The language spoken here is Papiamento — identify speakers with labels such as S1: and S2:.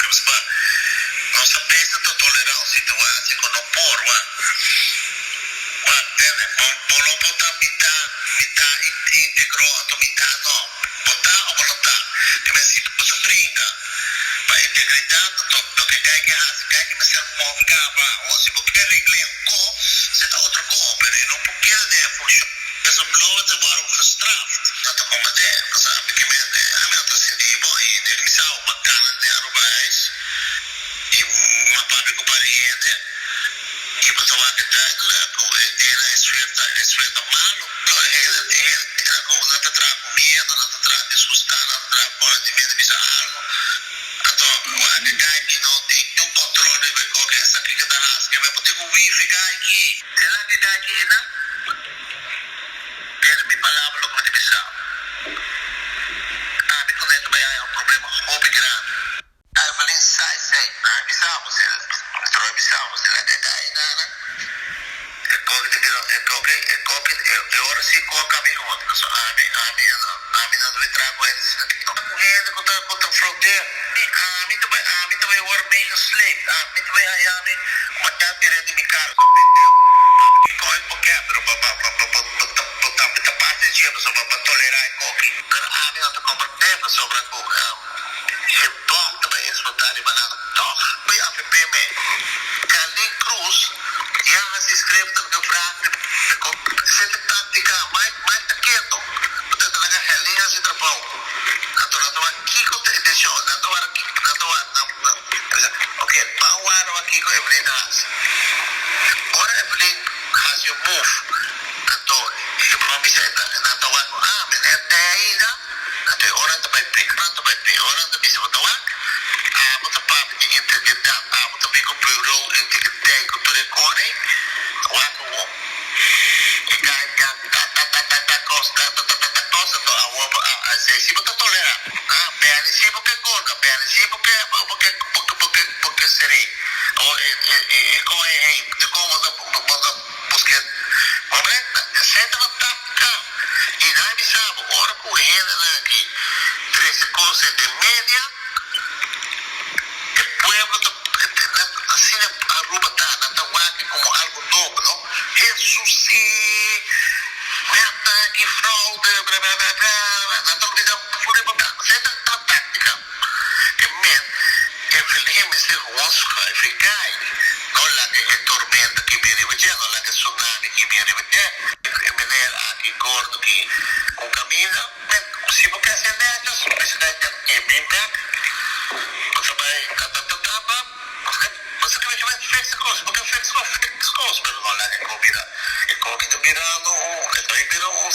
S1: Pa nos ta bezig ta tolerá un situatie ku no por wak. Wak, tende, bo bo no por ta mitá mitá íntegro anto mitá no. Bo ta o bo no ta. Ke men si bo ta bringa pa integridat anto loke kai ke hasi kai ke mester move kaba o si bo ke regl'é un ko, se ta otro ko, pero e no por keda den e funshon. Whistleblower ta wòrdu gestraft. No ta kombat'é, pasobra ami ke men ami no ta sinti bo i ne mi sa ma kana den Aruba huis i ma papia ku pari hende i bo ta wak duidelijk ku e dena e sfeer ta e sfeer ta malo. Lo e hende tin hende ku nan ta traha ku miedu, nan ta traha disgustá, nan ta traha ku di miedu bisa algu. Anto wak e guy ki no tin un control riba e koke esaki ke ta hasi ke men por tin ku wifi guy ki. Sela ke guy ki einan Kere mi palabra loke mi ta bisa bo. Ami ku Neto bai haña un problema hopi grandi. Evelyn sai sai, mi a bisa bo, si mi troe bisa bo, si laga e guy nana, e koki ta bira, e koki, e koki, e ora si ku a kabi hond, pasobra ami, ami, ami no ta bai traha ku hende asina. Ku hende ku ta, ku ta fraudea mi, ami ta bai, ami ta bai wòrdu meegesleept, ami ta bai haña mi mañana direct di mi kara. Pendew, papi ki koe bo ke, pero bo, bo, bo, bo, bo ta, bo ta, ta parti dje, pasobra bo tolerá e koki. Pero ami no ta komprendé, pasobra ku e bòm ta bai eksplotá riba nan tòg. Bai avp me. Carlin Cruz ya hasi schriftelijke vraag riba e koki. Sete táktika, Mike, Mike ta keto, bo ta laga Carlin hasi trabou. Anto nan ta wak kiko ta e decision, nan ta wak, nan ta wak, nan, nan, nan, ok, ban wak wak kiko Evelyn ta hasi. Ora Evelyn hasi un move, anto e por bisa e ta, nan ta wak, ah, meneer te ainda, anto e ora nan ta bai pe, nan ta bai pe, ora nan ta bisa bo ta wak, abo ta papia di integridad, abo ta bin ku bureau integriteit ku tur e kone, wak awor. E kai ta ta ta ta ta ta kos ta ta ta ta ta kos anto awor bo a a esei si bo ta tolera ah bèni si bo ke gorda bèni si bo ke bo ke bo ke bo ke bo ke seri awor e e e e kohe hei dikon bo ta bo ta buske hombre esei ta nan taktika i nan a bisa bo ora ku e hendenan aki trese kos den media E pueblo ta asina Aruba ta, nan ta wak como algo nobo, no? Hesus si meta y fraude bla bla bla bla, nan ta olbida for di papia. Esey ta ta tactica. E men Evelyn mester gewoon schuif e guy, no laga e tormenta ki bin riba dje, no laga e tsunami ki bin riba dje. E meneer aki gordo ki un caminda. Men, si bo ke hacié netjes, presidente e bin bek, bo ta bay ta ta ta ta pa, bo sa kiba kiba fix e cos, bo ke fix cos, fix cos, pero no laga e co bira, e co ki ta birando un, e ta bay bira un.